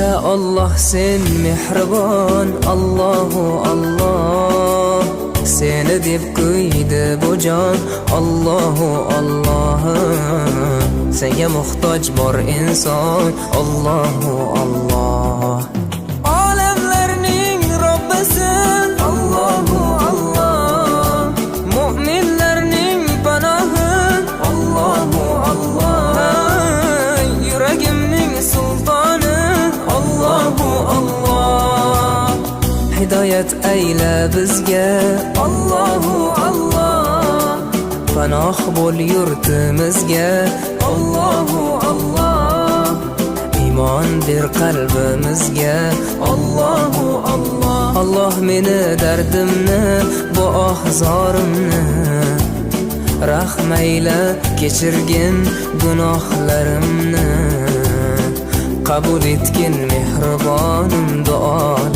Ya Alloh, sen mehribon, Allohu Alloh. Seni deb kuydi bu jon, Allohu Alloh. Senga muhtoj bor inson, Allohu Alloh. Olamlarning Robbisi, Allohu Alloh. Mu'minlarning panohi, Allohu Alloh. Yuragimning sultoni, Allohu Alloh. Hidoyat ayla bizga, Allohu Alloh. Panoh bo'l yurtimizga, Allohu Alloh. Iymon ber qalbimizga, Allohu Alloh. Alloh, meni dardimni, bu oh zorimni rahm ayla, kechirgin gunohlarimni. Qabul etgin, mehribonim, duolarimni.